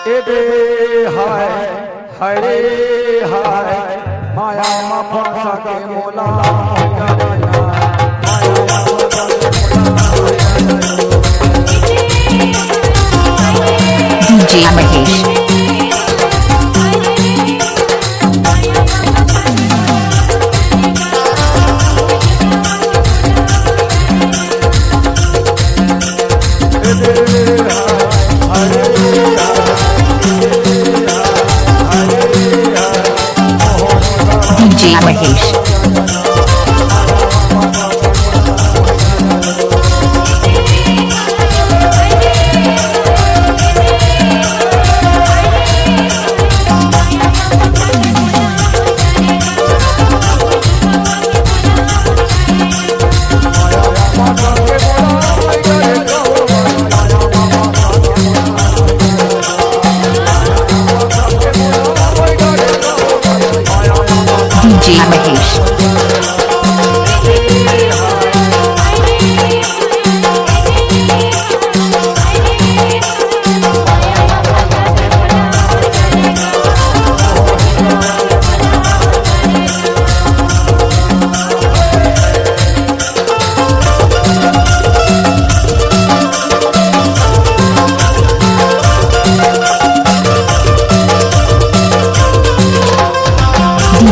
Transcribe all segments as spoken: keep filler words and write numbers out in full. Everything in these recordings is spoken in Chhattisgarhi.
ए दे हाय, हरे हाय, माया मा फंसा के मोला मोया रे ना। माया मा फंसा के मोला मोया रे ना। DJ Mahesh. DJ Mahesh.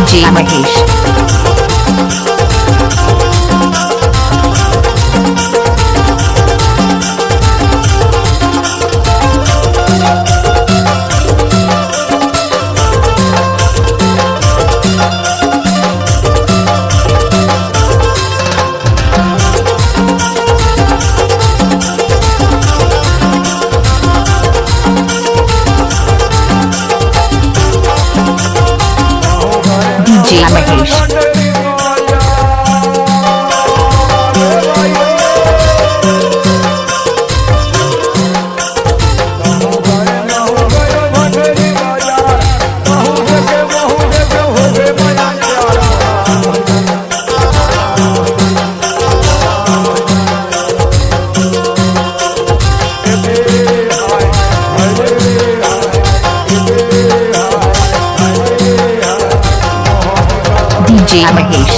DJ Mahesh. DJ Mahesh. DJ Mahesh. DJ Mahesh.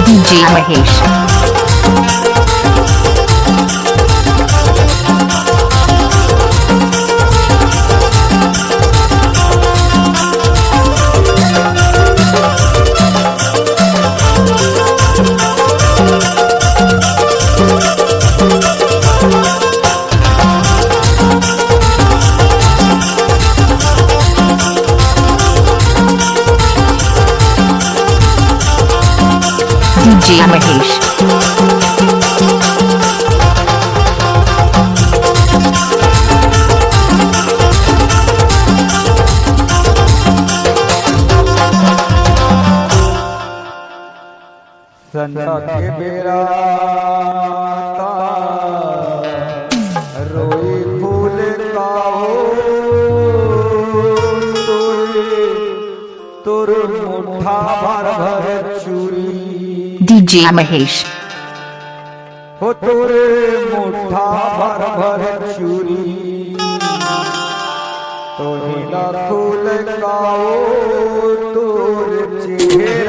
DJ Mahesh. DJ Mahesh. संझा के बेरा ता रोई फूल का हो, तोर, तोर मुट्ठा भर भर चूरी। डीजे महेश। हो तोर मुट्ठा भर भर चूरी, तोहिला फूल का हो, तोर